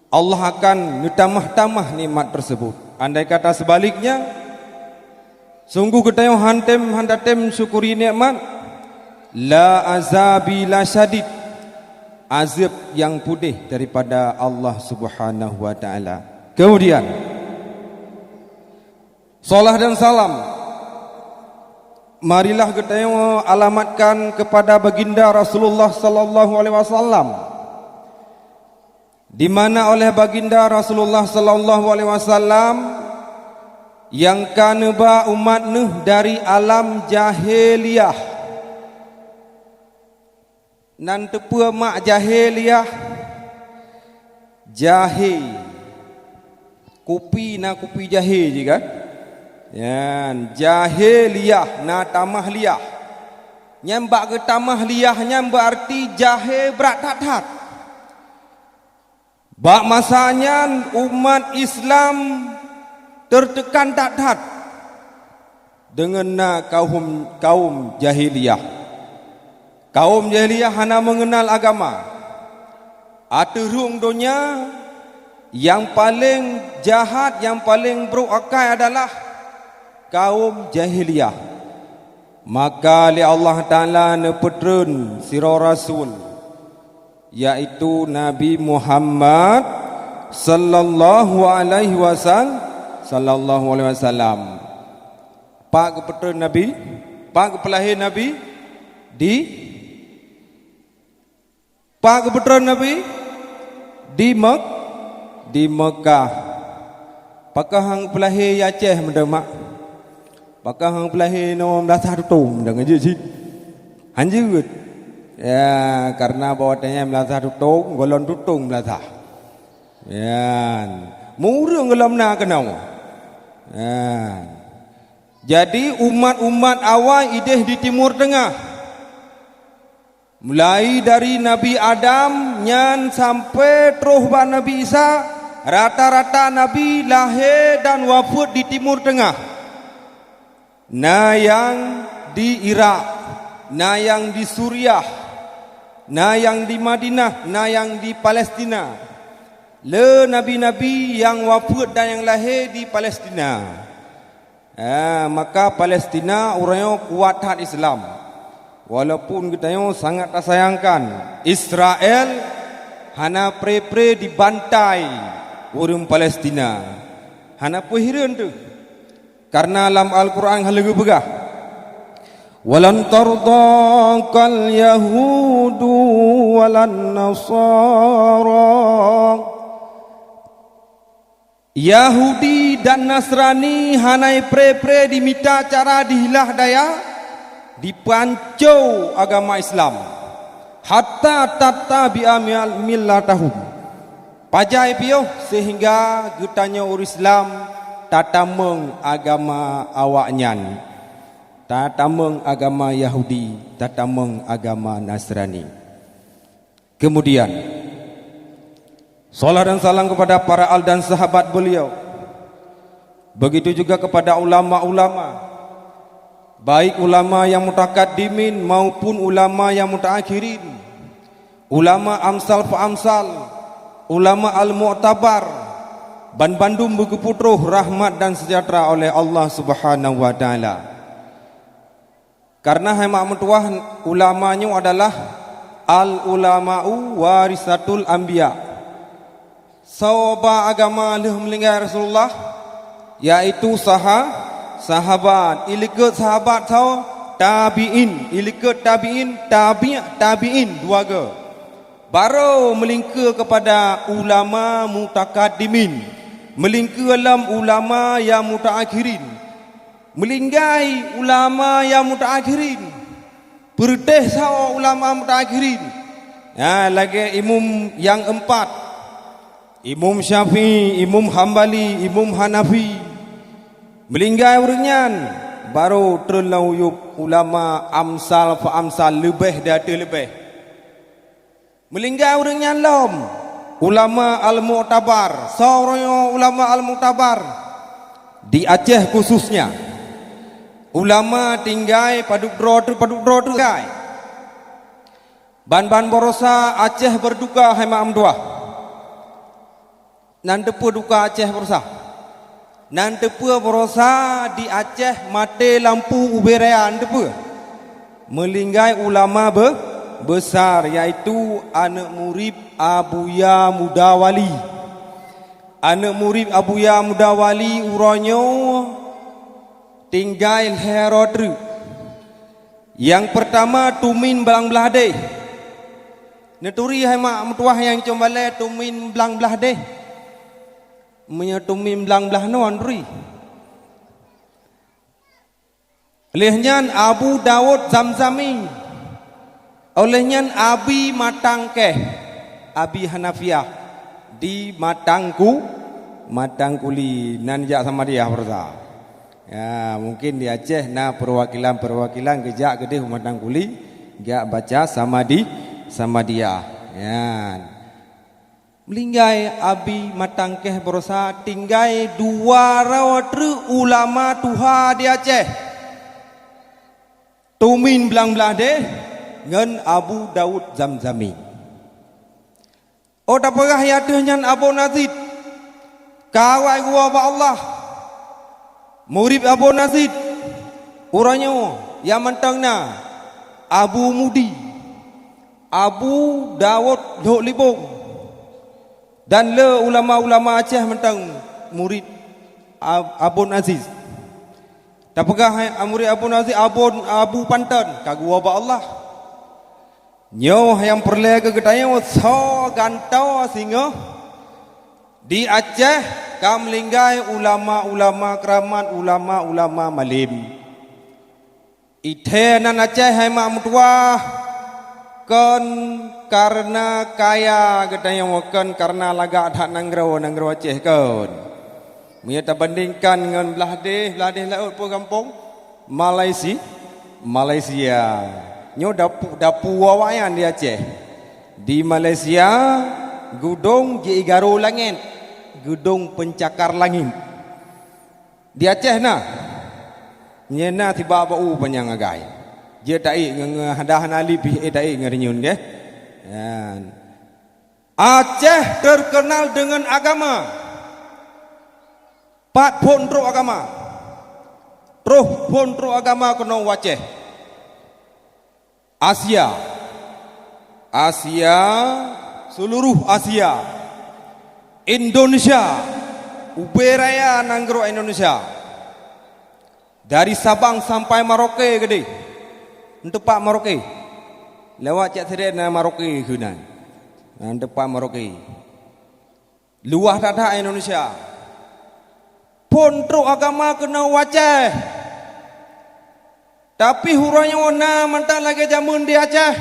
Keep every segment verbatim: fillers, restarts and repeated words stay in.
Allah akan neutamah-tamah nikmat tersebut. Andai kata sebaliknya, sungguh geutanyoe hana tem, hana tem syukuri nikmat, la azabi la syadid, azab yang pedih daripada Allah Subhanahu wa Ta'ala. Kemudian, salat dan salam marilah geutanyoe alamatkan kepada Baginda Rasulullah sallallahu alaihi wasallam, di mana oleh Baginda Rasulullah sallallahu alaihi wasallam nyang ka neuba umat neuh dari alam jahiliyah. Nan teupeue mak jahiliyah? Jahé. Kupi na kupi jahé jih kan? Nyan, jahiliyah na tamah liyah. Nyan bak geutamah liyah nyan berarti jahé brat that-that. Bak masa nyan umat Islam teurteukan that-that deungon na kaum, kaum jahiliyah. Kaum jahiliyah hana meungeunal agama. Ateueh rhueng donya, nyang paleng jahat, nyang paleng brok akai adalah kaum jahiliyah. Maka lé Allah Ta'ala neupeutreun sidroe rasul, yaitu Nabi Muhammad sallallahu alaihi wasal-, sallallahu alaihi wasallam. Pak geupeutreun Nabi, pak geupeulahé Nabi di, pak geupeutreun Nabi di Mek-, di Mekah. Pakon han geupeulahé di Aceh meudeungon mak? Pakon han geupeulahé nyoe meulasah tutong meudeungon jih cit? Han jeuet. Ya, karena bahwa tanyoe meulasah tutong, gohlom tutong meulasah. Nyan. Mureueng gohlom na keunoe. Nyan. Jadi, umat-umat awai ideh di Timur Tengah. Mulai dari Nabi Adam nyan sampai troh bak Nabi Isa, rata-rata nabi lahé dan wafeuet di Timur Tengah. Na nyang di Irak, na nyang di Suriah, na nyang di Madinah, na nyang di Palestina. Le nabi-nabi nyang wafeuet dan nyang lahé di Palestina. Ah, maka Palestina uroe nyoe kuat that Islam. Walaupun geutanyoe sangat tasayangkan, Israel hana pre-pre dibantai ureuëng Palestina. Hana peue hireuen teuh. Karena lam Al-Quran hana leupeugah, "Walan tardha kal yahudu walan nasara." Yahudi dan Nasrani hana pre-pre dimita cara dihilah daya, dipanco agama Islam, hatta tattabi'a mil-, millatahum. Pajan piôh sehingga geutanyoe ureuëng Islam tatamong agama awaknyan. Tatamong agama Yahudi, tatamong agama Nasrani. Kemudian, salam dan salam kepada para al dan sahabat beliau. Begitu juga kepada ulama-ulama, baik ulama yang mutakaddimin maupun ulama yang mutaakhirin, ulama amsal fa amsal, ulama al-mu'tabar, ban bandum beugeuputroh rahmat dan sejahtera oleh Allah Subhanahu wa Ta'ala. Karena hai mak meutuwah, ulama nyoe adalah al-ulama'u warisatul anbiya. Soe ba agama lheueh meuninggai Rasulullah, yaitu saha-, sahabat. Ilikot sahabat soe? Tabi'in. Ilikot tabi'in, tabi' tabi'in, dua go. Barô meulingkeu kepada ulama mutakaddimin, meulingkeu lom ulama nyang mutaakhirin. Meulinggai ulama nyang mutaakhirin. Peureuteh saboh ulama mutaakhirin. Ya, lagée imum nyang eumpat. Imum Syafi'i, Imum Hambali, Imum Hanafi. Meulinggai ureuëng nyan, barô treun lam uyueb ulama amsal fa amsal leubeh di ateueh leubeh. Meulinggai ureuëng nyan lom, ulama al-mu'tabar. Soe uroe nyoe ulama al-mu'tabar? Di Aceh khususnya. Ulama tinggai padub droe teuh, padub droe teuh gai. Ban-ban baroesa Aceh beurduka hai mak meutuwah. Nan teupeue duka Aceh baroesa? Nan teupeue baroesa di Aceh maté lampu ubé raya, nan teupeue? Meulinggai ulama be-, besar, yaitu aneuk murit Abuya Muda Wali. Aneuk murit Abuya Muda Wali uroe nyoe tinggai lhèe droe treuk. Nyang peurtama Tumin Blang Blahdeh. Neuturi hai mak meutuwah nyang com balèe Tumin Blang Blahdeh? Meunyoe Tumin Blang Blahdeh, neuturi. Lheueh nyan Abu Daud Zamzami. Óh lheueh nyan Abi Matang Kèh, Abi Hanafiah di Matangku-, Matangkuli, nan jak Samadiyah baroesa. Ya, mungkin di Aceh na peuwakilan-peuwakilan geujak keudeh u Matangkuli, jak baca Samadi-, Samadiyah. Nyan. Meulinggai Abi Matang Kèh baroesa tinggai dua droe treuk ulama tuha di Aceh. Tumin Blang Blahdeh ngon Abu Daud Zamzami. Óh tapeugah ateueh nyan Abu Nazid, ka awai geuwoe bak Allah. Murit Abu Nazid uroe nyoe nyang mantong na Abu Mudi, Abu Daud Lhok Libong, dan le ulama-ulama Aceh mantong murit Ab-, Abon Aziz. Tapeugah, eh, murit Abon Aziz, Abon, Abu Panton, ka geuwoe bak Allah. Nyoe nyang peureulèe keu geutanyoe soe gantoe singoh di Aceh ka meulinggai ulama-ulama keuramat, ulama-ulama malém. Ithèe nan Aceh hai mak meutuwah, kon kareuna kaya geutanyoe, kon kareuna lagak that nanggroe, nanggroe Aceh kon. Meunyoe tabandingkan ngon blah deh, blah deh laôt peue gampông? Malaysia, Malaysia. Nyoe dapu-, dapu awaknyan di Aceh. Di Malaysia, geudong Ji Igaro Langét, geudong Pencakar Langit. Di Aceh na. Nyan na sibak bak u panyang agai. Jeuet taék ngon, ngon hana-hana lé pih, eh, taék ngon rinyun, geh. Nyan. Aceh terkenal dengan agama. Pat phon trok agama. Troh phon trok agama keunoe u Aceh. Asia. Asia, seluruh Asia. Indonesia, ubé raya nanggroe Indonesia. Dari Sabang sampai Merauke keudeh. Eunteuk pat Merauke? Lewat Cek Sirée na Merauke keunan. Na eunteuk pat Merauke. Luwah that-that Indonesia. Phon trok agama keunoe u Aceh. Tapi uroe nyoe na mantong lagèe jameun di Aceh.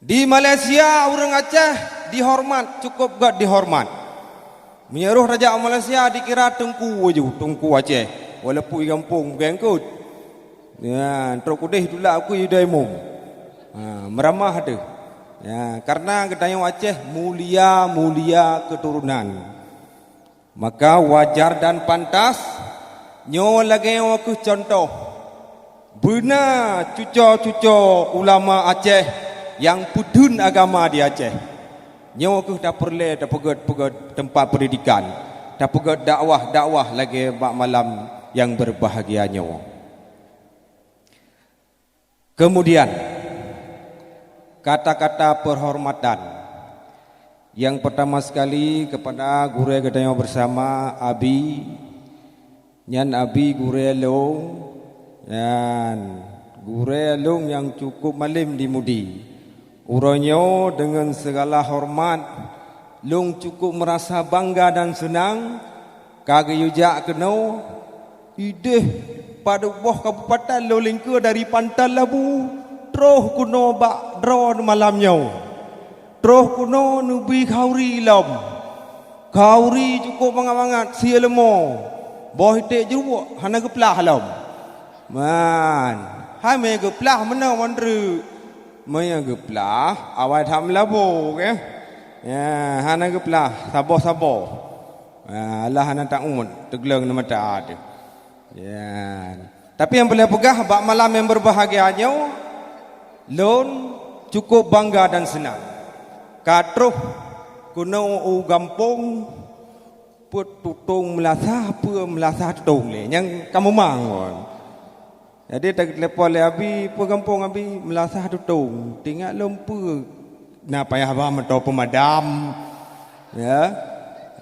Di Malaysia ureueng Aceh dihormat, cukup göt dihormat. Meunyoe roh tajak u Malaysia dikira teungku aju, teungku Aceh, walaupun di gampông bukan eungkôt. Ya, trok keudeh tulak aku idai mum. Ha, meuramah teuh. Ya, karena geutanyoe Aceh mulia-mulia keturunan. Maka wajar dan pantas nyoe lagèe nyoe keuh contoh. Beuna cuco-cuco ulama Aceh nyang peutheun agama di Aceh. Nyoe keuh tapeureulèe tapeugöt-peugöt teumpat pendidikan, tapeugöt dakwah-dakwah lagèe bak malam nyang berbahagia nyoe. Kemudian, kata-kata penghormatan. Yang pertama sekali kepada gurèe geutanyoe bersama, Abi. Nyan Abi gurèe lôn. Nyan gurèe lôn nyang cukup malem di Mudi. Uroe nyoe deungon segala hormat, lôn cukup merasa bangga dan seunang ka geuyue jak keunoe. Ideh padub boh kabupaten lôn lingkeue dari Panton Labu, troh keunoe bak droe malam nyoe. Troh keunoe neubi khauri lom. Khauri cukup mangat-mangat, sie leumo. Boh iték jeuruwok hana geuplah lom. Man, hai mé geuplah meunoe wan treuk. Meunyoe geuplah, awai that meulabo, keh? Ya, hana geuplah, saboh-saboh. Ya, alah hana taôt, teugleng di mata teuh. Ya. Tapi nyang peureulèe peugah, bak malam nyang berbahagia nyoe, lôn cukup bangga dan seunang. Ka troh Keunoe u gampông, peue tutông meulasah, peue meulasah tutông lé, nyang ka meumang kon. Jadi, teutelepon lé Abi, "Peue gampông, Abi?" "Meulasah tutông." "Teuingat lôn peue na payah ba meuto peumadam." Ya.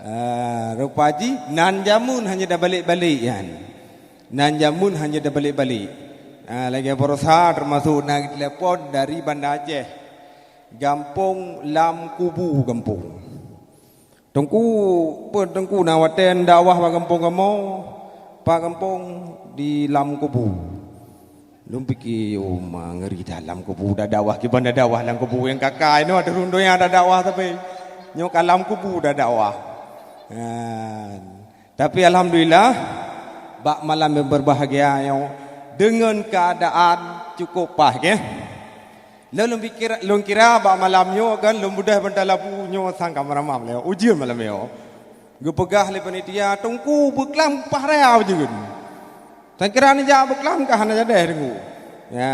Ah, rupa jih nan jameun hana tabalek-balek nyan. Nan jameun hana tabalek-balek. Ah, lagèe baroesa teumasok na telepon dari Banda Aceh. Gampông Lam Kubu gampông. "Teungku, peue Teungku na watèe dakwah bak gampông kamoe?" "Pat gampông?" "Di Lam Kubu." Lôn pike, "Oh, ma, ngeri that Lam Kubu, dakwah kiban dakwah Lam Kubu, nyang ka-ka inoe ateueh rhueng donya dakwah, tapi nyoe ka Lam Kubu dakwah." Nah, tapi alhamdulillah, bak malam nyang berbahagia nyoe, deungon keuadaan cukup paih, geh. Lôn, lôn pikir, lôn kira bak malam nyoe kan lôn beudôh bantal labu nyoe sang ka meuramah lé, ujeuen malam nyoe. Geupeugah lé panitia, "Teungku, beuklam paih raya ujeuen." Tan kira neujak beuklam ka hana jadeh Teungku. Ya,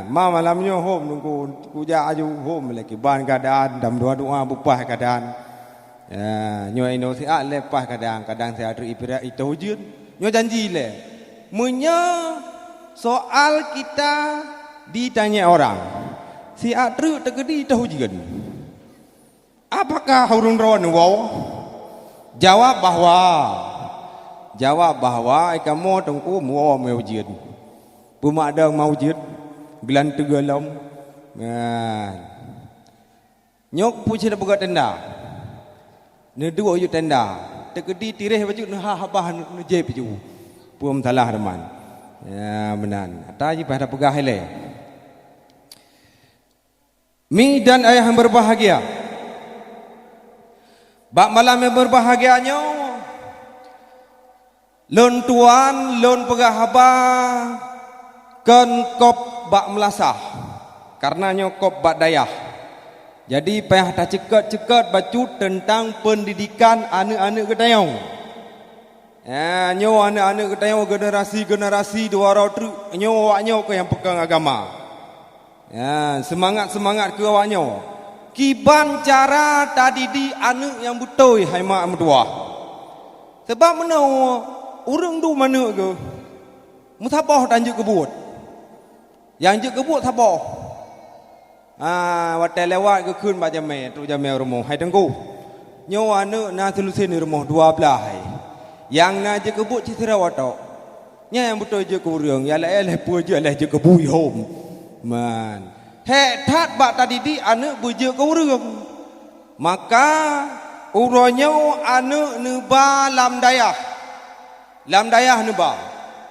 ma malam nyoe hom Teungku, kujak aju hom lé kiban keuadaan, dam dua doa beupaih keuadaan. Ya, nyoe inoe siat lé paih keuadaan, kadang siat treuk ipirak itôh ujeuen. Nyoe janji lé. Meunyoe soal kita ditanya orang, siat treuk teukeudi itôh ujeuen. Apakah ureueng droeneuh woe? Jawab bahwa, jawab bahwa, "Ai kamoe Teungku woe meuujeuen. Peumadang meuujeuen, geulanteue lom." Nah. Nyoe peue cit neupeugah tenda. Neuduek u tenda. Teukeudi tiréh bacut neuha haba neujieb ju. Peue meusalah teuma. Ya, meunan. Ata jih paih tapeugah ilée. Mi dan ayah yang berbahagia. Bak malam yang berbahagia nyoe, lôn tuan, lôn peugah haba kon kop bak meulasah, karena nyoe kop bak dayah. Jadi, payah taceuket-ceuket bacut teuntang peundidikan aneuëk-aneuëk geutanyoe. Ya, nyoe aneuëk-aneuëk geutanyoe generasi-generasi dua droe treuk, nyoe awaknyoe keuh nyang peukong agama. Ya, seumangat-seumangat keu awaknyoe. Kiban cara tadidik aneuëk nyang beutôi hai mak meutuwah. Sabab meunoe ureuëng dum aneuëk geuh meusaboh dan jeuet keu buet. Nyang jeuet keu buet saboh. Ah, watée lewat geukheun bak jamé, trok jamé u rumoh, "Hai Teungku, nyoe aneuëk na silusén di rumoh dua blaih hai. Nyang na jeuet keu buet cit sidroe tok. Nyan nyang beutôi jeuet keu ureuëng, nyang laén lheueh peue jeuet lheueh jeuet keu bui hom." Man. Hék that bak tadidik aneuëk beujeuet keu ureuëng. Maka, uroe nyoe aneuëk neuba lam dayah. Lam dayah neuba.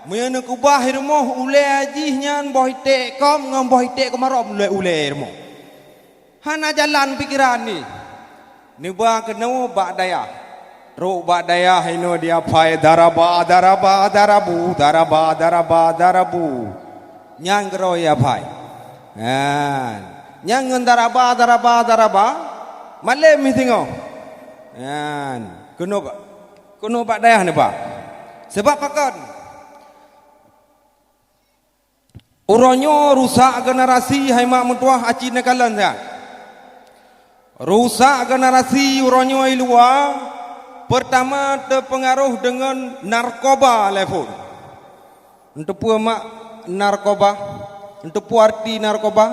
Meunyoe neukeubah i rumoh ulée jih nyan boh iték kop ngon boh iték keumarôm ulée-ulée i rumoh. Hana jalan pikeran jih. Neuba keunoe bak dayah. Trok bak dayah inoe di aphai daraba, daraba, darabu, daraba, daraba, darabu. Nyan keudroe aphai. Nyan. Nyan ngon daraba, daraba, daraba. Malém singoh. Nyan. Keunoe bak Keunoe bak dayah neuba. Sabab pakon? Uroe nyoe rusak generasi hai mak meutuwah aci neukalon nyan. Rusak generasi uroe nyoe i luwa, peurtama teupeungaroh deungon narkoba lé phon. Eunteuk peue mak narkoba? Eunteuk peue arti narkoba?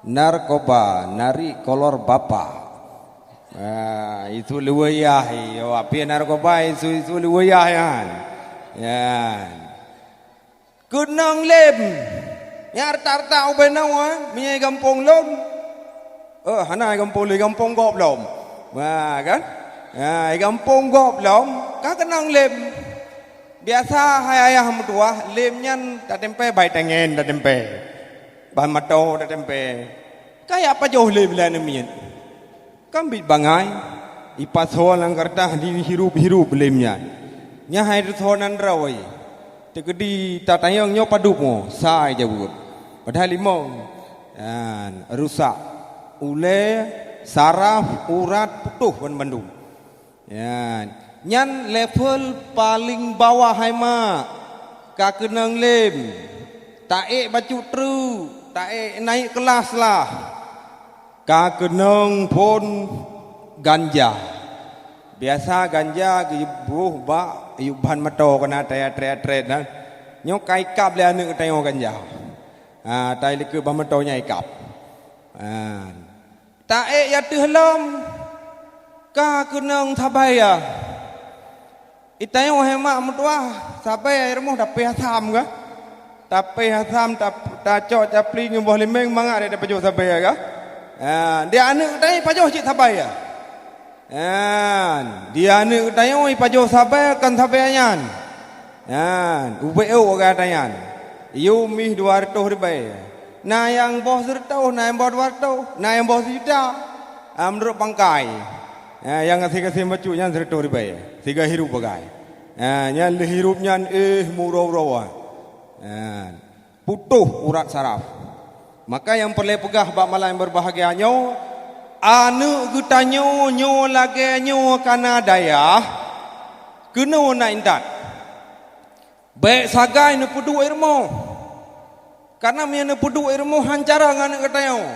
Narkoba, narik kolor bapa. Ah, itu leuwayah, yo, api narkoba, itu, itu leuwayah nyan. Nyan. Keunong lém. Nyan rata-rata ubé noe, meunyoe gampông lôn. Eh, hana gampông lôn, gampông gob lom. Nah, kan? Nah, gampông gob lom, ka keunong lém. Biasa hai ayah meutuwah, lém nyan tatempé bai tangen tatempé. Bai mato tatempé. Kaya pajoh lém lé aneuk miet. Kan bit bangai, ipasoe lam keureutah dihirup-hirup lém nyan. Nyan hai teusoe nan droe. Teukeudi tatanyong nyoe padub mo, sai jaweueb. Padahai limong. Nyan, rusak. Ulée, saraf, urat, putôh ban bandum. Nyan, nyan level paléng bawah hai mak. Ka keunong lém. Taék bacut treuk, taék naik kelas lah. Ka keunong phon Ganja. Biasa ganja geubôh bak yup ban moto keunan trét-trét-trét nyan. Nyoe ka ikab lé aneuk geutanyoe ganja. Ha, tai likot ban moto nyan ikab. Ha. Taék ateueh lom ka keunong sabai ya. Geutanyoe hai mak meutuwah, sabai rumoh tapéh asam ka. Tapéh asam, tap-, tacok capli ngon boh limeng mangat deh tapajoh sabai ka. Ha, di aneuk geutanyoe pajoh cit sabai ya. Nyan, di aneuk geutanyoe pajoh sabai kon sabai nyan. Nyan, ubé ôk gata nyan. Yum mih dua reutôh ribèe. Na nyang boh sireutôh, na nyang boh dua reutôh, na nyang boh sijuta. Ah, meunurot pangkai. Ah, nyang gasien-gasien bacut nyan sireutôh ribèe. Siga hirup bagai. Ah, nyan lé hirup nyan, eh, meuuroe-uroe. Ah, putôh urat saraf. Maka nyang peureulée peugah bak malam nyang berbahagia nyoe, aneuk geutanyoe nyoe lagée nyoe kana dayah, keunoe na intat. Bék sagai neupeuduek i rumoh. Kareuna meunyoe neupeuduek i rumoh han cara ngon aneuk geutanyoe.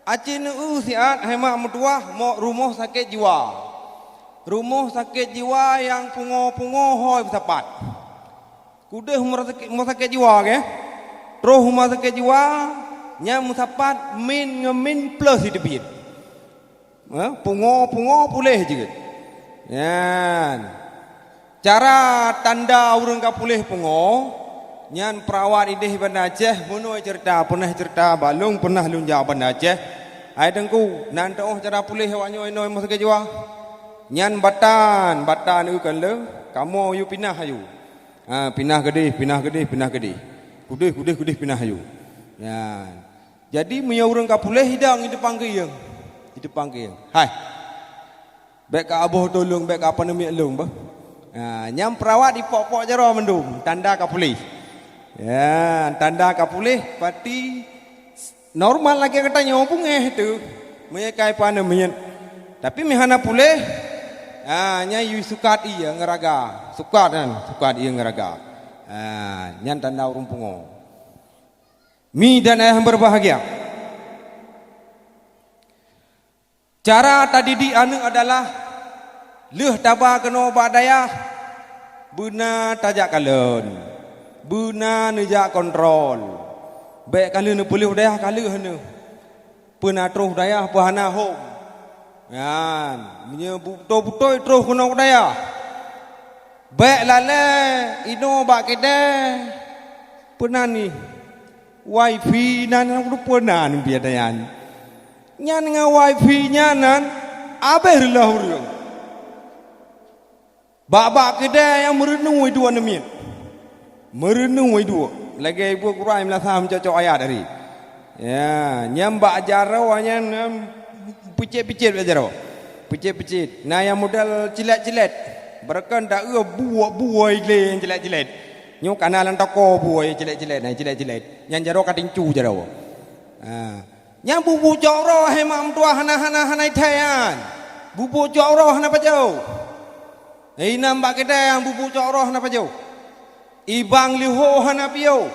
Aci neueu siat hai mak meutuwah mok rumoh sakét jiwa. Rumoh sakét jiwa nyang pungo-pungo hôi meusapat. Keudeh rumoh sakét, rumoh sakét jiwa, oke? Troh rumoh sakét jiwa, nyan meusapat min ngon min plus iteubiet. Eh, pungo-pungo puléh jeuet. Nyan. Cara tanda ureuëng ka puléh pungo, nyan peurawat ideh Banda Aceh, meunoe ceurita, peunah ceurita bak lôn, peunah lôn jak Banda Aceh. Hai Teungku, nan teuoh cara puléh awak nyoe inoe meuh sakét jiwa? Nyan batan, batan eu kan le, kamoe yue pinah ayu. Ha, pinah keudeh, pinah keudeh, pinah keudeh. Keudeh, keudeh, keudeh pinah ayu. Nyan. Jadi meunyoe ureuëng ka puléh idang di depan keuieng. Di depan keuieng. Hai. Bék ka aboh tulông, bék ka apa neumiet lông bah. Ha, nyang peurawat ipok-pok jaroe mandum, tanda ka puléh. Ya, tanda ka puléh, pati normal lagée geutanyoe beungéh teuh. Meunyoe ka ipa neumiet. Tapi meuhana puléh, ha, nyan yue sukat ié ngeuraga. Sukat nyan, sukat ié ngeuraga. Ha, nyan tanda ureuëng pungo. Mi dan ayah yang berbahagia. Cara tadidik aneuk adalah lheueh taba keunoe bak dayah, beuna tajak kalon, beuna neujak kontrol. Bék ka lheueh neupeuleueh dayah ka lheueh neuh. Peuna troh dayah peuhana hom. Nyan, meunyoe beutôi-beutôi troh keunoe dayah. Bék lalée inoe bak keudée. Peuna nih. Wifi nan rupa nan biada nyan. Nyan ngon wifi nyan nan abéh reuloh ureuëng. Bak-bak keudée nyang meurunoe iduek aneuk miet. Meurunoe iduek. Lagée ibu Quran meulasah meucok-cok ayat tadi. Ya, nyang bak jaroe nyan, em, picet-picet bak jaroe. Picet-picet. Na nyang model cilet-cilet. Beureukan da eu buet-buet lé nyang cilet-cilet. Nyoe kana lam toko buet cilet-cilet, na cilet-cilet. Nyang jaroe ka tincu jaroe. Ha. Nyang bubu cok roh hai mak meutuah hana, hana, hana ithai nyan. Bubu cok roh hana pajoh. Inong bak keudée nyang bubu cok roh hana pajoh. Ibang liho hana piôh.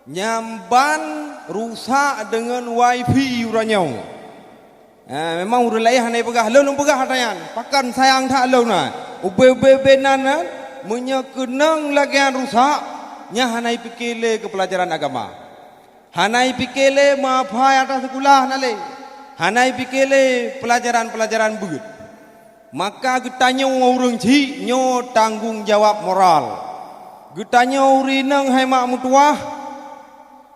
Nyan ban rusak deungon wifi uroe nyoe. Ha, memang ureuëng laén hana peugah, lôn lôn peugah ata nyan. Pakon sayang that lôn na. Ubé-ubé-ubé nan, nan, meunyoe keunong lagée nyan rusak, nyan hana ipike lé keu peulajaran agama. Hana ipike lé meuhafai ata sikula hana lé. Hana ipike lé peulajaran-peulajaran beuet. Maka geutanyoe ureuëng chik nyoe tanggong jawab moral. Geutanyoe ureuëng inong hai mak meutuah,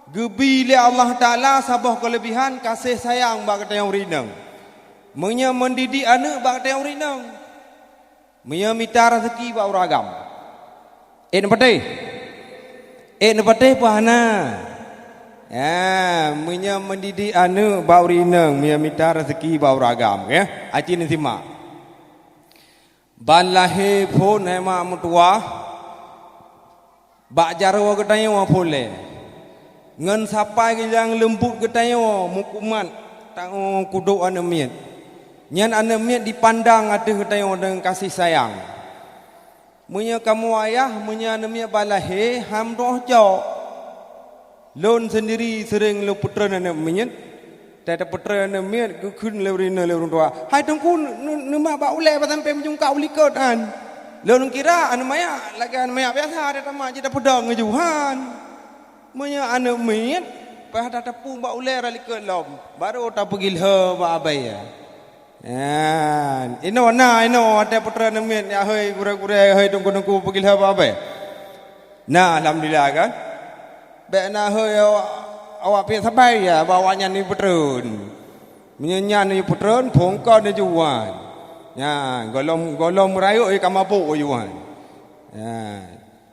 geubi lé Allah Taala saboh keuleubihan kaséh sayang bak geutanyoe ureuëng inong. Meunyoe mendidik aneuk bak geutanyoe ureuëng inong, meunyoe mita raseuki bak ureuëng agam. Ék neupatéh? Ék neupatéh peue hana? Ya, meunyoe mendidik aneuk bak ureuëng inong, meunyoe mita raseuki bak ureuëng agam, ya. Aci neusimak. Ban lahé phon hai mak meutuah, bak jaroe geutanyoe phon lé. Ngon sapai geujang leumbut geutanyoe meukumat tangoe kudok aneuk miet. Nyan aneuk miet dipandang ateueh geutanyoe deungon kasih sayang. Meunyoe kamoe ayah, meunyoe aneuk miet bak lahé, han meutuoh cok. Lôn seundiri seuréng lôn peutreun aneuk miet. Watèe tapeutrön aneuk miet, geukheun lé ureueng inong, lé ureueng tuha, "Hai Teungku, neu-, neu-, neumat bak ulèe bah sampoe meujungkak u likot nyan." Lôn kira aneuk manyak, lagèe aneuk manyak biasa, ada tamat jih tapeudong laju, han. Meunyoe aneuk miet, paih that tapeuet bak ulèe rot likot lom, barô tapeugilhô bak abèe. Nyan, inoe na, inoe watèe peutrön aneuk miet, ya hôi gurèe-gurèe, hôi teungku-teungku, peugilhô bak abèe. Na, alhamdulillah kan. Bèk na hôi awak, awak pih sabai ya, bak awaknyan neupeutrön. Meunyoe nyan neupeutrön, phôn kon neujak wan. Nyan, gohlom, gohlom meurayeuk ka mabök wan. Nyan.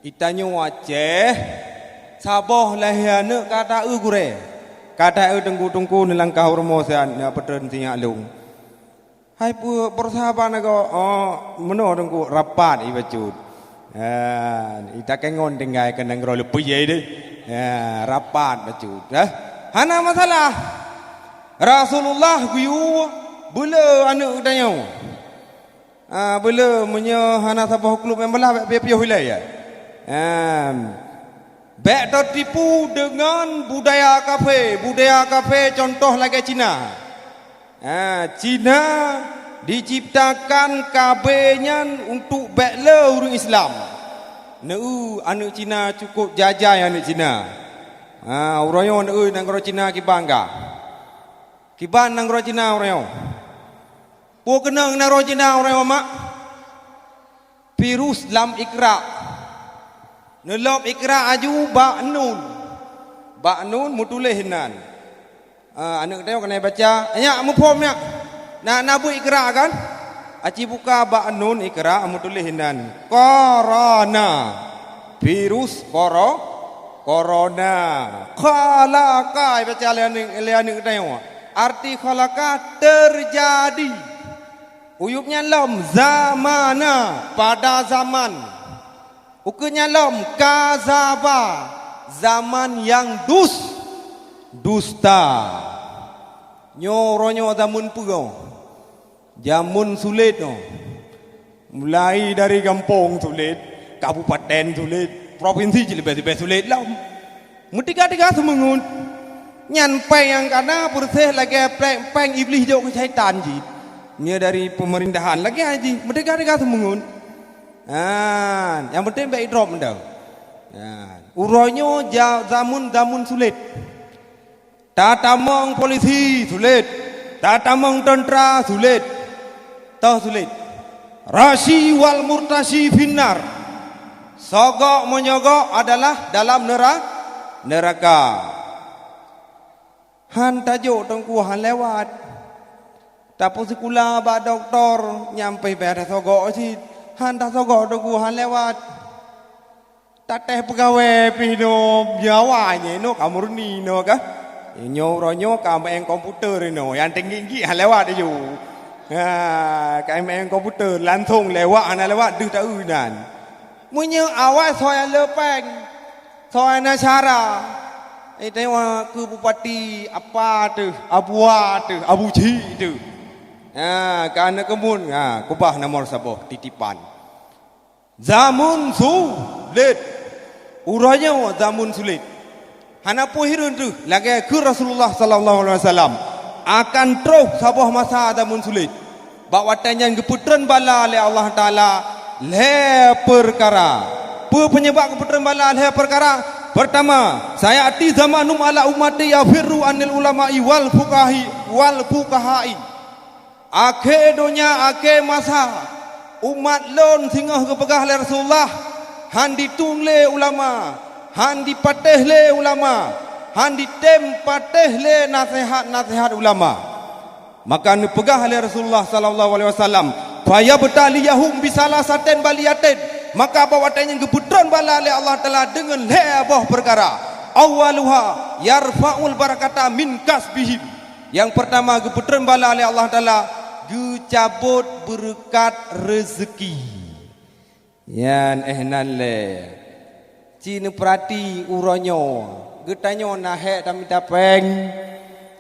Geutanyoe Aceh, saboh lahé aneuk ka taeu gurèe, ka taeu teungku-teungku, neulangkah u rumoh siat, neupeutrön sinyak lôn. Hai peue, beusaban agoe, oh, meunoe teungku, rapat ié bacut. Ha, ita keu ngon tinggai keu nanggroe leupie deh. Ha, rapat bacut, eh. Hana masalah. Rasulullah geuyue beuleu aneuk geutanyoe. Ah, beuleu, meunyoe hana saboh klub nyang beulah, bèk piôh-piôh ilèe, ya. Em, bèk tatipu deungon budaya kafé. Budaya kafé contoh lagèe Cina. Ah, Cina diciptakan KB nyan untuk bèk le ureueng Islam. Neu aneuk Cina cukup jajai aneuk Cina. Ah, uroe nyoe neu nanggroe Cina kiban ka. Kiban nanggroe Cina uroe nyoe. Peue keunong nanggroe Cina uroe nyoe, mak? Virus lam Iqra. Neulop Iqra aju bak nun. Bak nun meutuléh nan. Ah, aneuk tanyoe keuneuk baca. Nyak muphom nyak. Na, na buet Iqra kan? Aci buka bak nun Iqra meutuléh nan. Korona. Virus koro-, korona. Khalaqa, baca lé aneuk, lé aneuk tanyoe. Arti khalaqa, terjadi. Uyueb nyan lom, zamana, pada zaman. Ukeue nyan lom, kazaba, zaman nyang dus-, dusta. Nyoe uroe nyoe zameun peue? Jameun sulet nyoe. Mulai dari gampông sulet, kabupaten sulet, provinsi cit leubeh-leubeh sulet lom. Meutiga-tiga seumeungeut. Nyan péng nyang ka na peureuseh lagèe péng, péng Iblih jok keu syaitan jih. Nyoe dari peumerintahan lagèe jih, meutiga-tiga seumeungeut. Nah, nyang penting bèk idrop mantong. Nah, uroe nyoe ja-, zameun-zameun sulet. Tatamong polisi sulet, tatamong teuntra sulet, toh sulet. Rashi wal murtashi finnar. Sogok menyogok adalah dalam nera-, neraka. Han tajok teungku han lewat. Tapeusikula bak doktor nyan pih bèk tasogok cit. Han tasogok teungku han lewat. Tatéh peugawée pih nyoe, nyawa nyoe inoe ka murni inoe ka. Nyoe uroe nyoe ka meu'en komputer inoe, nyang teunggi-teunggi han lewat laju. Ha, ka meu'en komputer, langsong lewat, hana lewat deuh taeu nan. Meunyoe awai soe nyang le péng, soe nyang na syara, eh, tengok keu bupati apa teuh, abu a teuh, abu cik teuh. Ha, ka na keumun, ha, keubah nomor saboh titipan. Zameun sulet. Uroe nyoe zameun sulet. Hana peue hireuen teuh, lagèe kheun Rasulullah sallallahu alaihi wasallam, akan troh saboh masa zameun sulet. Bak watèe nyan geupeutreun bala lé Allah Taala lhèe peukara. Peue peunyeubab geupeutreun bala lhèe peukara? Peurtama, sayati zamanun ala ummati yafirru anil ulama'i wal fuqahi, wal fuqaha'i. Akhé donya, akhé masa, umat lôn singoh geupeugah lé Rasulullah, han ditueng lé ulama, han dipatéh lé ulama, han ditém patéh lé naseuhat-naseuhat ulama. Maka neupeugah lé Rasulullah sallallahu alaihi wasallam, "Fayabtaliyahum bisalasatin baliyatin." Maka bak watèe nyan geupeutreun bala lé Allah Taala deungon lhèe boh peukara. Awwaluha yarfa'ul barakata min kasbihim. Nyang peurtama geupeutreun bala lé Allah Taala, geucabot beureukat reuzeuki. Nyan, eh, nan lé. Ci neupeurati uroe nyoe, geutanyoe na hék tamita péng.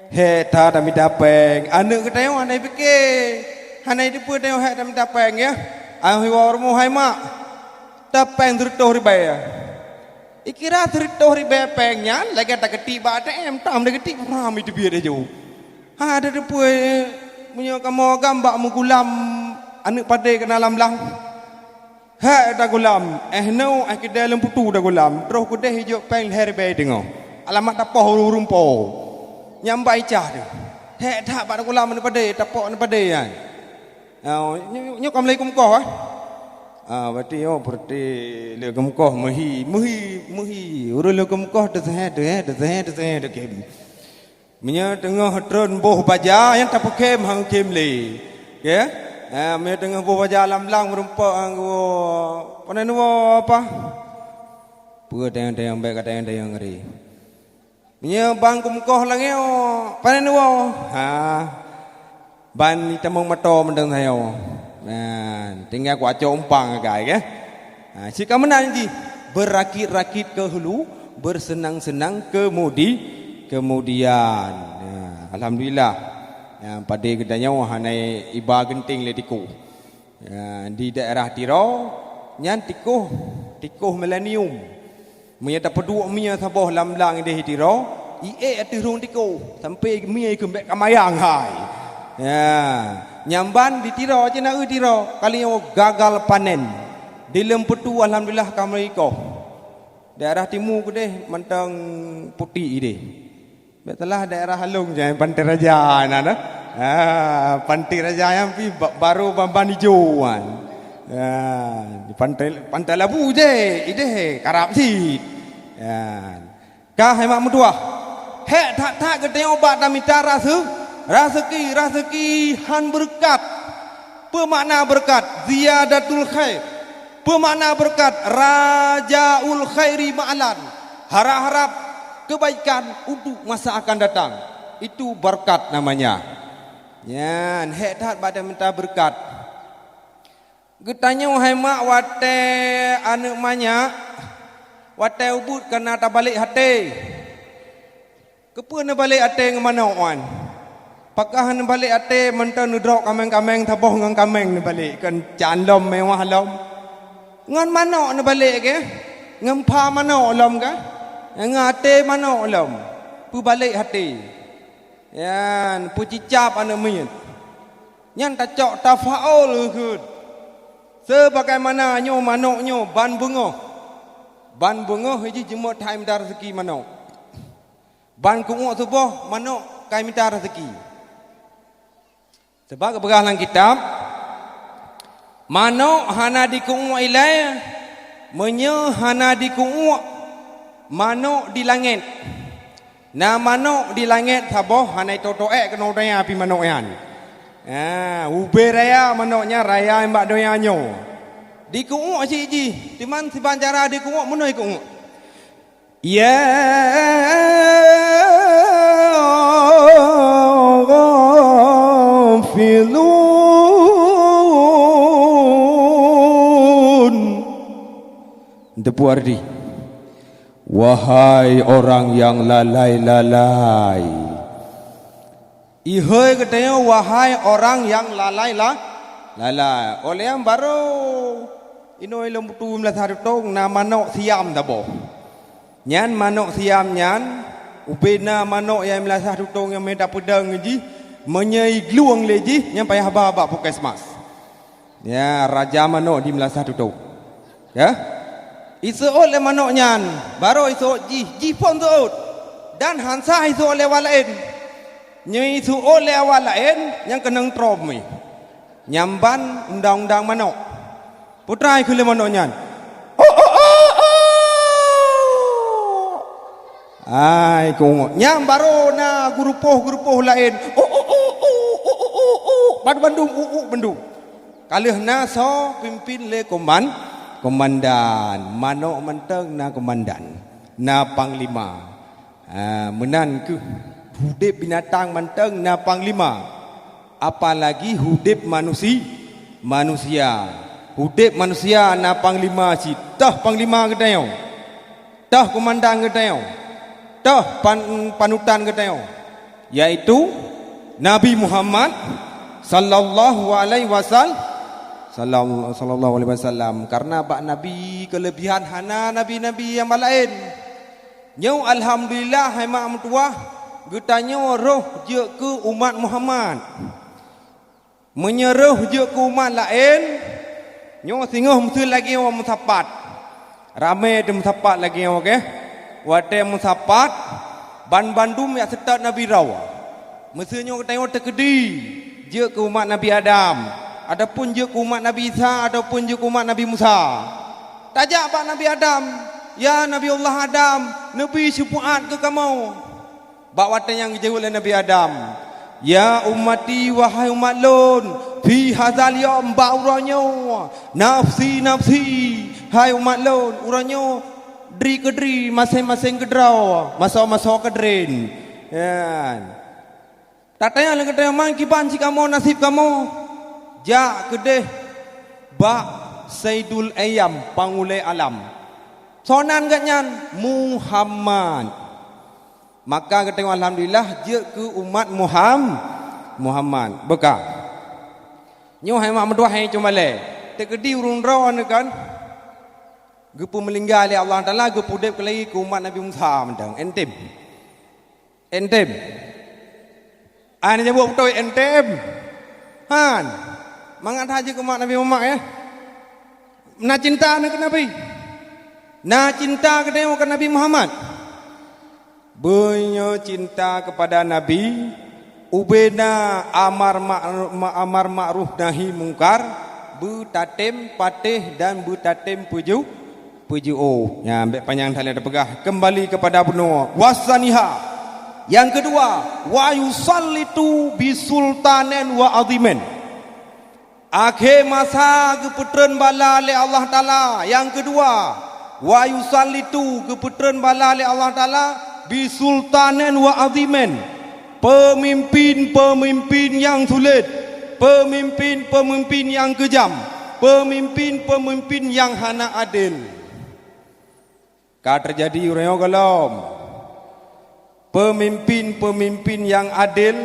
Hék that tamita péng. Aneuk geutanyoe hana jipike, hana jiteupeue tanyoe hék tamita péng, ya. Aneuk iwoe rumoh, "Hai mak, ta péng sireutôh ribèe, ya." Ikira sireutôh ribèe péng nyan lagèe takeutik bak ATM, tam takeutik, ram iteubiet laju. Ha, ada teupeu, meunyoe kamoe agam bak meugulam aneuk padé keunan lam blang. Hek tagulam, eh, noe, eh, keudè lôn putu tagulam, troh keudeh ijok péng lhèe ribèe teungoh. Alamat tapoh ureueng po. Nyang bak icah teuh. Hek that bak tagulam aneuk padé, tapok aneuk padé nyan. Oh, nyoe, nyoe, nyoe ka mulai keumeukoh, eh? Ah, berarti, oh, berarti lé keumeukoh meuhi, meuhi, meuhi. Ureueng lé keumeukoh teuseuhé, teuseuhé, teuseuhé, teuseuhé, teuseuhé. Meunyoe teungoh tron boh baja, nyan tapeukém han kém lé. Oke? Eh, meunyoe teungoh boh baja lam blang meurumpok ngon geuwoe, pane neuwoe apa? Peue tayang-tayang bèk ka tayang-tayang ngeri. Meunyoe ban keumeukoh langèe, pane neuwoe? Ha. Ban itamong mato mantong sayoe. Nah, tinggai kuacok umpang agai, ke? Ha, cit ka meunan jih, beurakit-rakit keu hulu, beuseunang-seunang keumudi-, keumudian. Nah, alhamdulillah. Nyang padé geutanyoe hana iba geunteng lé tikoh. Ya, di daerah Tiro, nyan tikoh, tikoh milenium. Meunyoe tapeuduek mie saboh lam blang idéh Tiro, iék ateueh rhueng tikoh, sampoe mie keumbek kamayang hai. Ya, nyang ban di Tiro, cit na eu Tiro, kali nyoe gagal panen. Di lôn putu, alhamdulillah, ka meurikoh. Daerah timu keudeh mantong putéh idéh. Bèk salah daerah Along, jangan Pantai Raja na, na. Ah, Pantai Raja nyang pi ba-, baru ban-ban ijo wan. Ah, di Pantai, Pantai Labu je, idéh karab cit. Ah. Ka hai mak meutuah. Hek that-that geutanyoe bak tamita raseu-, raseuki, raseuki han beureukat. Peue makna beureukat? Ziyadatul khair. Peue makna beureukat? Rajaul khairi ma'alan. Harap-harap kebaikan untuk masa akan datang. Itu beureukat namanya. Nyan, hek that bak tamita beureukat. Geutanyoe hai mak watèe aneuk manyak, watèe ubit ka na tabalek até. Keupeue neubalek até ngon manok nyan? Pakon neubalek até mantong neudrop kaméng-kaméng saboh ngon kaméng neubalek, kon can lom mewah lom. Ngon manok neubalek keu? Ngon pha manok lom keu? Ngon até manok lom. Peubalek até. Nyan, peucicab aneuk miet. Nyan tacok tafaul geuh. Sebagaimana nyoe manok nyoe ban beungoh. Ban beungoh jih jimeuet hai mita raseuki manok. Ban keu'uek suboh manok kai mita raseuki. Sebab geupeugah lam kitab, manok hana dikeu'uek ilèe, meunyoe hana dikeu'uek manok di langèt. Na manok di langèt saboh hana itoe-toe keunoe donya pih manok nyan. Ah, ubé raya manok nyan raya bak donya nyoe. Dikeu'uek cit jih, teuma siban cara dikeu'uek meunoe keu'uek. Ya ghafilun. Teupeue arti? Wahai orang yang lalai-lalai. Ihôi geutanyoe, wahai orang yang lalai la-, lalai. Óh lheueh nyan barô inoe lôn putu meulasah tutong na manok siam saboh. Nyan manok siam nyan, ubé na manok nyang meulasah tutong nyang meuda peudong jih, meunyoe iglueng lé jih, nyan payah ba bak puskesmas. Ya, raja manok di meulasah tutong. Ya? Iseuôt lé manok nyan, barô iseuôt jih, jih phon seuôt. Dan han sah iseuôt lé awak laén. Nyoe iseuôt lé awak laén, nyang keunong trom jih. Nyan ban undang-undang manok. Peutrai kheun lé manok nyan. Oh, oh, oh, oh. Ai, keu'uek. Nyan barô na geurupoh-geurupoh laén. Oh, oh, oh, oh, oh, oh, oh, oh. Ban-, bandum, uh, uh, bandum. Ka lheueh na soe pimpin lé koman-, komandan. Manok mantong na komandan, na panglima. Ha, meunan kheueh udeb binatang mantong na panglima. Apalagi udeb manusi-, manusia. Udeb manusia na panglima cit. Toh panglima geutanyoe. Toh keumandan geutanyoe, toh pan-, panutan geutanyoe, yaitu Nabi Muhammad sallallahu alaihi wasal-, sallam-, sallallahu alaihi wasallam. Karena bak Nabi keulebihan hana nabi-nabi nyang laén. Nyoe alhamdulillah, hai mak meutuwah, Geutanyoe roh jeuet keu umat Muhammad. Meunyoe roh jeuet keu umat laén, nyoe singoh meuseue lagée nyoe meusapat. Ramé teumeusapat lagée nyoe, oke? Watée meusapat, banmandum jak seutôt Nabi droe. Meuseue nyoe geutanyoe teukeudi jeuet keu umat Nabi Adam, ataupun jeuet keu umat Nabi Isa, ataupun jeuet keu umat Nabi Musa. Tajak bak Nabi Adam, "Ya Nabiullah Adam, neubi syeufaat keu kamoe." Bak watée nyan geujaweueb lé Nabi Adam, "Ya ummati, wahai umat lôn, fi hadzal yaum, bak uroe nyoe, nafsi, nafsi, hai umat lôn, uroe nyoe dri keudri, maséng-maséng keudroe, masoe-masoe keudrin." Nyan. Tatanyong lé geutanyoe, man kiban cit kamoe naseb kamoe? Jak keudeh bak Saidul Ayyam, pangulée alam. Soe nan geuhnyan? Muhammad. Maka geutanyoe alhamdulillah jeuet keu umat Muham-, Muhammad. Beuka. Nyoe hai mak meutuah hai cumalée. Teukeudi ureuëng droe neuh kan? Geupeumeulingga lé Allah Taala, geupeuudeb keuleue keu umat Nabi Musa mantong. Entem. Entem. Ai, neujaweub beutôi entem. Han. Mangat that jeuet keu umat Nabi Muhammad, ya. Na cinta neuh keu Nabi. Na cinta geutanyoe keu Nabi Muhammad. Beunyoe cinta keupada Nabi, ubena amar ma'ru-, ma-, amar ma'ruf nahi mungkar, beutatem patéh dan beutatem peuju-, peujiôh. Nyan, bék panyang that lé tapeugah. Keumbali keupada bunoe. Wasaniha. Nyang keudua, wa yusallitu bisultanen wa azimen. Akhé masa geupeutreun bala lé Allah Taala. Nyang keudua, wa yusallitu, geupeutreun bala lé Allah Taala, bisultanen wa azimen. Peumimpin-peumimpin nyang sulet, peumimpin-peumimpin nyang keujam, peumimpin-peumimpin nyang hana adel. Ka teujadi uroe nyoe gohlom. Peumimpin-peumimpin nyang adel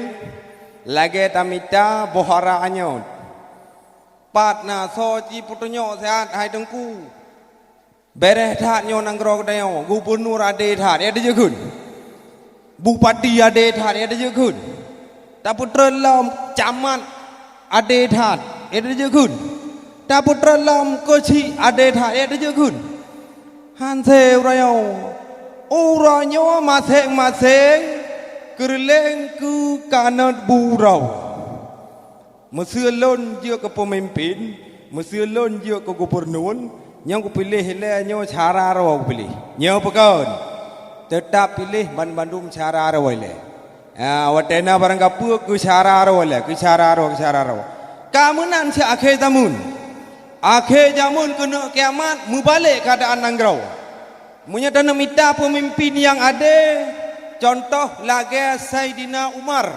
lagée tamita boh ara anyot. Pat na soe jipeutunyok siat, hai Teungku? Béréh that nyoe nanggroe geutanyoe, gubunur adé that, ya teujeuet kheun. Bupati adé that, ya teujeuet kheun. Tapeutreun lom camat adé that, ya teujeuet kheun. Tapeutreun lom keuchik adé that, ya teujeuet kheun. Hanse uroe nyoe. Uroe nyoe maséng-maséng keureuleng keu kanot buroe. Meuseue lôn jeuet keu peumimpin, meuseue lôn jeuet keu gubunur, nyang kupiléh ilée nyoe syara roe kupiléh. Nyoe peukon, teutab piléh banmandum syara roe ilée. Ah, watée na barang gapeue keu syara roe ilée, keu syara roe, keu syara roe. Ka meunan cit akhé zamon. Akhé zamon keuneuk kiamat meubalek keuadaan nanggroe. Meunyoe taneuk mita peumimpin nyang adé, cuntoh lagée Saidina Umar.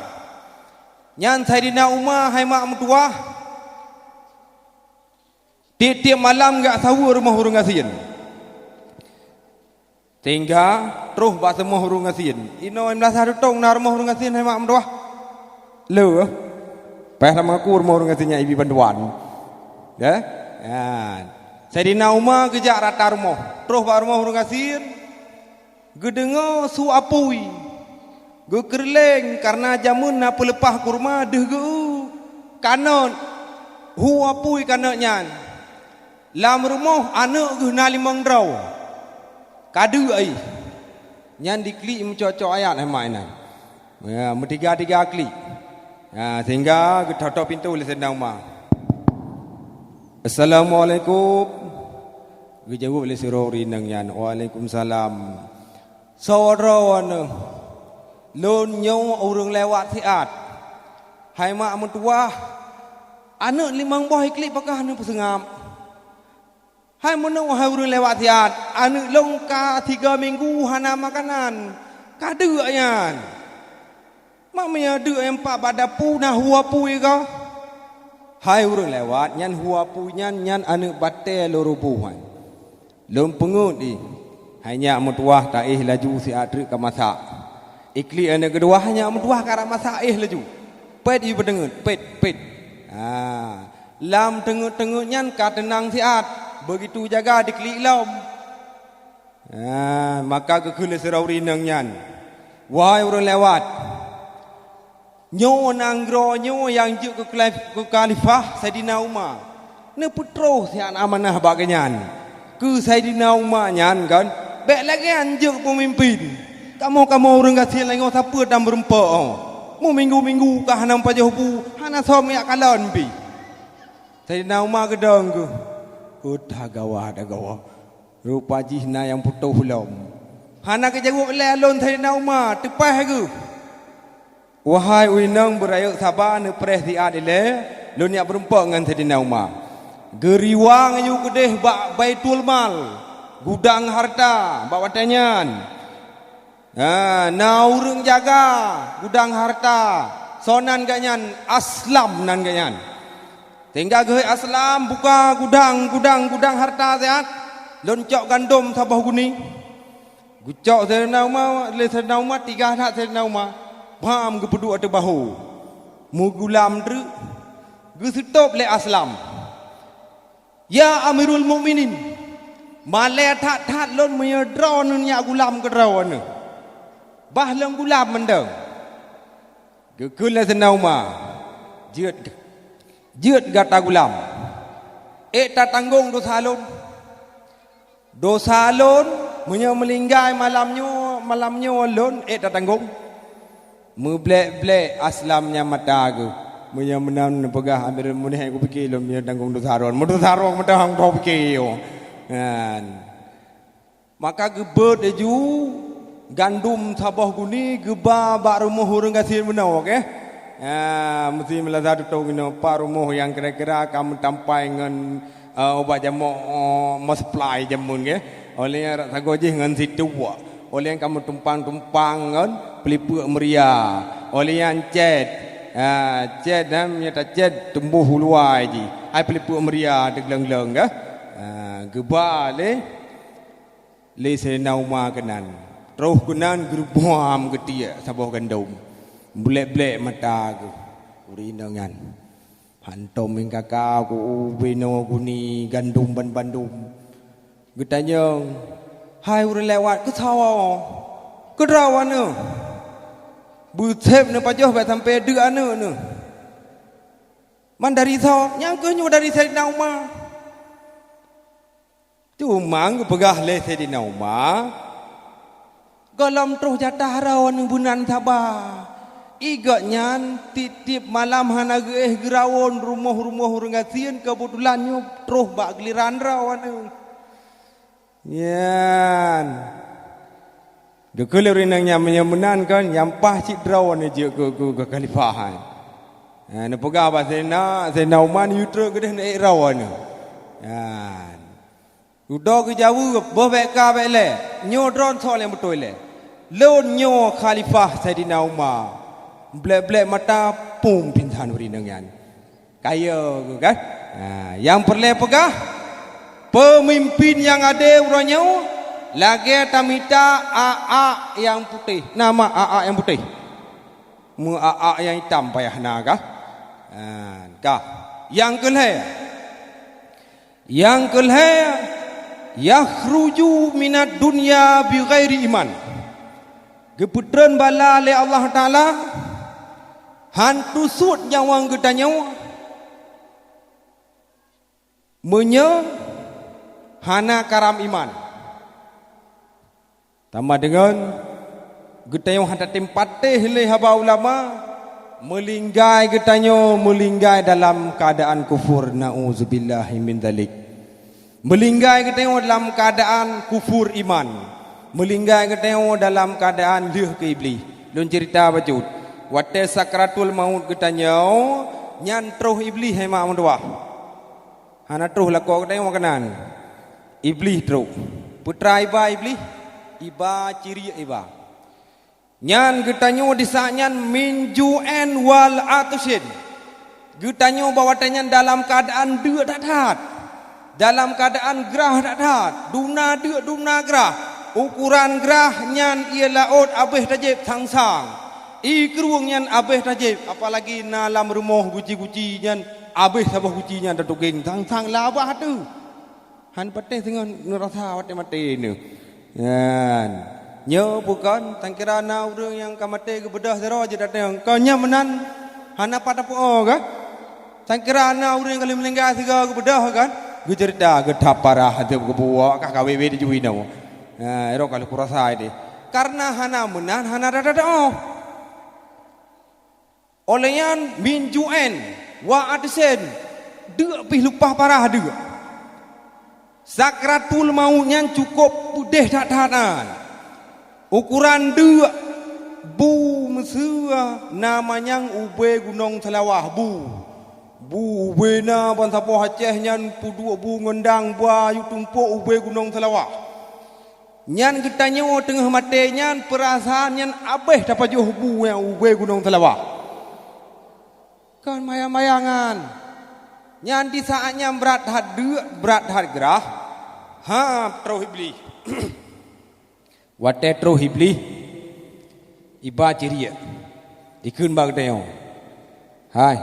Nyan Saidina Umar hai mak meutuwah, tieb-tieb malam geujak saweue rumoh ureuëng gasien. Sehingga troh bak rumoh ureuëng gasien. Inoe meunasah tutong na rumoh ureuëng gasien hai mak meutuwah? Le. Payah na mengaku rumoh ureuëng gasien nyang ibi bantuan. Ya? Ya. Saidina Umar geujak rata rumoh. Troh bak rumoh ureuëng gasien. Geudeungoe su apui, geukeureuleng kareuna jameun na peuleupah kurma deuh geu-eu kanot hu apui kanot nyan. Lam rumoh aneuëk geuh na limong droe, ka deuk jih. Nyan diklik meucok-cok ayat hai mak nyan. Ya, meutiga-tiga klik. Ya, sehingga geutok-tok pintoe lé Saidina Umar. "Assalamualaikum." Geujaweueb lé sidroe ureuëng inong nyan, "Waalaikumsalam." "Soe droeneuh, lôn nyoe ureuëng lewat siat. Hai mak meutuwah, aneuëk limong boh iklik pakah neupeuseungab." "Hai meunoe hai ureuëng lewat siat, aneuëk lôn ka tiga minggu hana makanan, ka deuk nyan. Mak meunyoe deuk nyang pat bak dapu na hu apui ka?" "Hai ureuëng lewat, nyan hu apui nyan, nyan aneuëk batée lôn ruboh nyan. Lôn peungeuet jih, hai nyak meutuwah taéh laju siat treuk ka masak. Iklik aneuëk keudua, hai nyak meutuwah ka rab masak éh laju. Pet jih peuteungeuet, pet, pet. Ha, lam teungeuet-teungeuet nyan ka teunang siat, beugitu jaga diklik lom." Ha, maka geukheun lé sidroe ureuëng inong nyan, "Wahai ureuëng lewat, Nyoe nanggroe nyoe nyang jeuet keu khalif-, keu khalifah Saidina Umar. Neupeutroh siat amanah bak geuhnyan. Keu Saidina Umar nyan kan, bèk lagèe nyan jeuet peumimpin. Kamoe-kamoe ureueng gasien lagoe sapeue tam meurumpok, oh. Meuminggu-minggu ka hana pajoh bu, hana soe miyak kalon pih. Saidina Umar geudong geuh, "Oh, tagawa, tagawa. Rupa jih na nyang putôh lom." Hana geujaweueb lé lôn Saidina Umar, teupaih geuh. Wahai ureueng inong beurayeuk saba, neupreh siat ilèe, lôn jak meurumpok ngon Saidina Umar. Geuriwang yue keudeh bak Baitul Mal, gudang harta, bak watèe nyan. Ha, na ureueng jaga gudang harta, soe nan geuhnyan, Aslam nan geuhnyan. Sehingga geuhôi Aslam buka gudang, gudang, gudang harta siat, lôn cok gandom saboh guni. Geucok Saidina Umar, lé Saidina Umar, tiga that Saidina Umar. Bam geupeuduek ateueh bahô. Meugulam treuk. Geuseutôb lé Aslam. "Ya Amirul Mukminin, malèe that-that lôn meunyoe droeneuh neujak gulam keu droeneuh. Bah lôn gulam mantong." Geukheun lé Saidina Umar, "Jeuet, jeuet gata gulam. Ék tatanggong dosa lôn. Dosa lôn, meunyoe meulinggai malam nyoe, malam nyoe lôn ék tatanggong." Meublek-blek Aslam nyan mata geuh. Meunyoe meunan neupeugah Amirul Mukminin, kupike lôn meunyoe tanggong dosa droe. Meudroe dosa droe meunan hana kupike. Nyan. Maka geubeuet laju gandom saboh guni geuba bak rumoh ureueng gasien meunoe, oke? Ya, meusti meulasa tutong inoe pat rumoh nyang kira-kira ka meutampai ngon, eh, ubat jamoe, eh, meusuplai jameun, ke? Oleh nyan rot sagoe jih ngon situek. Oleh nyan ka meutumpang-tumpang ngon peulipeuek meuria. Oleh nyan cét. Ha, cét, ha, meunyoe tacét tumboh u luwa jih. Hai peulipeuek meuria teugleng-gleng, ke? Ha, geuba lé lé Saidina Umar keunan. Troh keunan geureubuam geutiek saboh gandom. Blek-blek mata geuh. Ureueng inong nyan. Hantom ingkaka ku ubenoe guni gandom ban bandum. Geutanyong, "Hai ureueng lewat, keusoe? Keudroe aneuk? Beuseb neupajoh bèk sampoe deuk aneuk neuh." "Man dari soe?" "Nyang keuh nyoe dari Saidina Umar." Teuma geupeugah lé Saidina Umar, "Gohlom troh jatah droeneuh beunan saba. I gobnyan tiep-tiep malam hana geuéh geurawon rumoh-rumoh ureueng gasien, keubeutulan nyoe troh bak giliran droeneuh." Nyan. Geukheun lé ureueng inong nyan, "Meunyoe meunan kon, nyang paih cit droeneuh jeuet keu, keu, keu khalifah nyan." Ha, neupeugah bak Saidina, Saidina Umar, "Yue treuk keudeh neuék droeneuh." Nyan. Dudoe geujaweueb, "Boh bèk ka bèk lé. Nyoe droeneuh soe nyang beutôi lé. Lôn nyoe khalifah Saidina Umar." Blek-blek mata, pum pingsan ureueng inong nyan. Kaya geuh kan? Ha, nyang peureulèe peugah, peumimpin nyang ade uroe nyoe lagèe tamita a'ak nyang putéh. Na mak a'ak nyang putéh? Meu-a'ak nyang itam payah na kah? Ha, kah. Nyang keulhèe, Nyang keulhèe, "Yakhruju minad dunya bi ghairi iman." Geupeutreun bala lé Allah Taala, han teusut nyawöng geutanyoe meunyoe hana karam iman. Teuma deungon geutanyoe hana tatem patéh lé haba ulama, meulinggai geutanyoe meulinggai dalam keuadaan kufur, na'udzubillahi min dzalik. Meulinggai geutanyoe dalam keuadaan kufur iman, meulinggai geutanyoe dalam keuadaan lheueh keu Iblih. Lôn ceurita bacut, watèe sakratul maut geutanyoe nyan troh Iblih hai mak meutuwah. Hana troh lakoe geutanyoe keunan. Iblih troh. Peue teuma iba Iblih? Iba ciriek iba. Nyan geutanyoe di saat nyan min ju'in wal atsyin. Geutanyoe bak watèe nyan dalam keuadaan deuk that-that. Dalam keuadaan grah that-that. Dumna deuk, dumna grah. Ukoran grah nyan ié laôt abéh tajép sang-sang. Ié krueng nyan abéh tajép, apalagi na lam rumoh guci-guci nyan abéh saboh guci nyan tatugeng sang-sang labah teuh. Han patéh singoh neurasa watèe maté neuh. Nyan. Nyoe bukon, sangkira na ureuëng nyang ka maté geubeudôh sidroe jeuet datang. Kon nyan meunan hana pat tapeu'oh kan? Sangkira na ureuëng ka lheueh meuninggai sigoe geubeudôh kan? Geuceurita geuthap parah, hase geubuwak kah ka wéh-wéh di jih inoe. Nah, ero ka lheueh kurasa deh. Karena hana meunan, hana tada-tada oh. Óh lheueh nyan min ju'en wa atsen, deuk pih leupah parah deuk. Sakratul maut nyan cukôp peudeh that-that nyan. Ukoran deuk bu meuseu na manyang ubé gunong Seulawah bu. Bu ubé na bansaboh Aceh nyan peuduek bu ngon dang ba yue tumpôk ubé gunong Seulawah. Nyan geutanyoe teungoh maté nyan peurasaan nyan abéh tapajoh bu nyang ubé gunong Seulawah. Kon mayang-mayangan. Nyan di saát nyan brat that deuk, brat that grah. Ha, troh Iblih. Watée troh Iblih, iba ciriek. Ikheun bak geutanyoe, "Hai,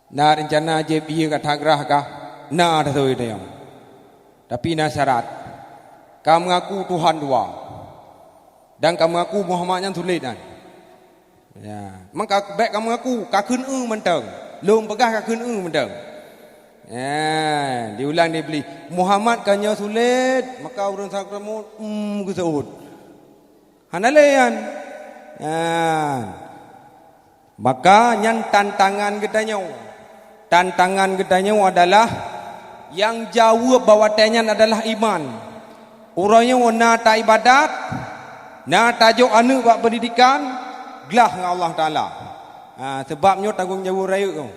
na reuncana jieb ié gata grah kah?" "Na," taseue geutanyoe. "Tapi na syarat. Ka meungaku Tuhan dua. Dan ka meungaku Muhammad nyan sulet nyan." Ya, maka bék ka meungaku, ka kheun eu mantong. Lôn peugah ka kheun eu mantong. Ya, diulang di Iblih. Muhammad ka nyoe sulet, maka ureuëng sakramut, em, geuseuôt. Hana lé nyan. Ya. Maka nyan tantangan geutanyoe. Tantangan geutanyoe adalah nyang jaweueb bak watée nyan adalah iman. Uroe nyoe na taibadat, na tajok aneuëk bak peundidikan, glah ngon Allah Taala. Ha, seubab nyoe tanggong jaweueb rayeuk nyoe.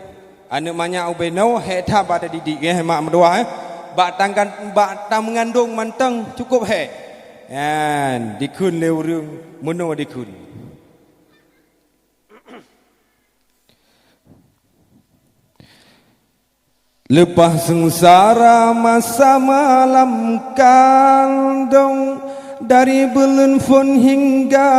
Aneuëk manyak ubé noe hék that bak tadidik, eh, mak meutuwah, eh. Bak tanggan, bak tameungandong mantong cukôp hék. Nyan dikheun lé ureuëng meunoe dikheun. Leupah seungsara masa malam kandong, dari buleuen phon hingga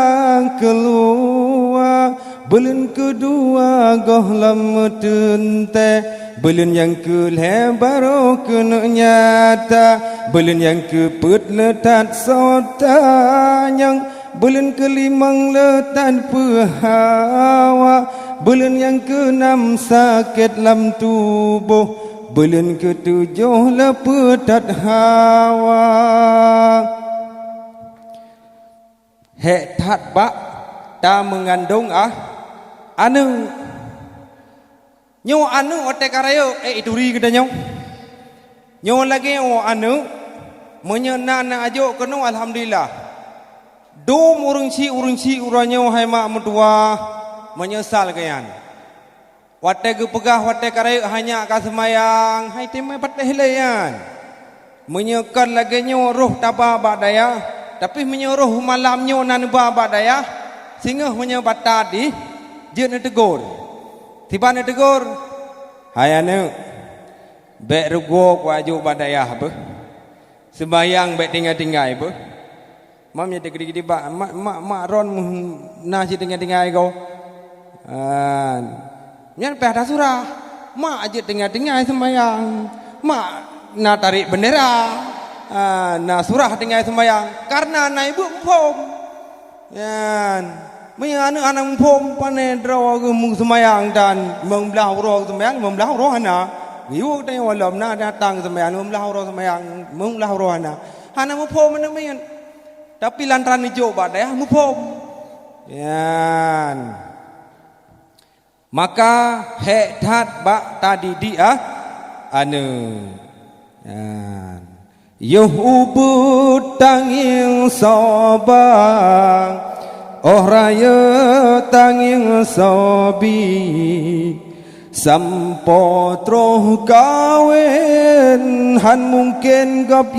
keuluwa, buleuen keudua gohlom meuteuntée, buleuen nyang keulhée barô keuneuk nyata, buleuen nyang keupeuet le that soe tanyong, buleuen keulimong le that peuhawa, buleuen nyang keunam sakét lam tuboh, buleuen keutujoh le peuet that hawa. Hék that bak tameungandong ah aneuëk. Nyoe aneuëk watée ka rayeuk, eh, ituri geutanyoe. Nyoe lagée nyoe aneuëk, meunyoe na, na ajok keunoe, alhamdulillah. Dum ureuëng syiek, ureuëng syiek uroe nyoe hai mak meutuwah, meunyeusal keu nyan. Watée geupeugah watée ka rayeuk hana ka seumayang, hai teumé patéh lé nyan. Meunyoe kon lagée nyoe roh taba bak dayah, tapi meunyoe roh malam nyoe na neuba bak dayah, singoh meunyoe batat dih, jeuet neuteugur. Siban neuteugur, "Hai aneuëk, bék rugoe kuajok bak dayah beuh. Seumayang bék tinggai-tinggai beuh." Mam nyan teugedi-gedi bak, "Mak, mak, mak ron meuh na cit tinggai-tinggai goe." An. Nyan pih tasurah. Mak jeuet tinggai-tinggai seumayang. Mak na tarek beundera. Ah, na surah tinggai seumayang. Karena na ibu muphom. Nyan. Meunyoe aneuëk hana muphom, pane droe geuh meuseumayang dan limong blaih uroe seumayang, limong blaih uroe hana. Geuyue tanyoe lom na datang seumayang, limong blaih uroe seumayang, limong blaih uroe hana. Hana muphom aneuëk miyueb. Tapi lantaran neujok bak dayah muphom. Nyan. Maka hék that bak tadidik ah aneuëk. Nyan. Yoh ubeut tangieng soe ba, óh rayeuk tangieng soe bi. Sampoe troh kawen han mungken gob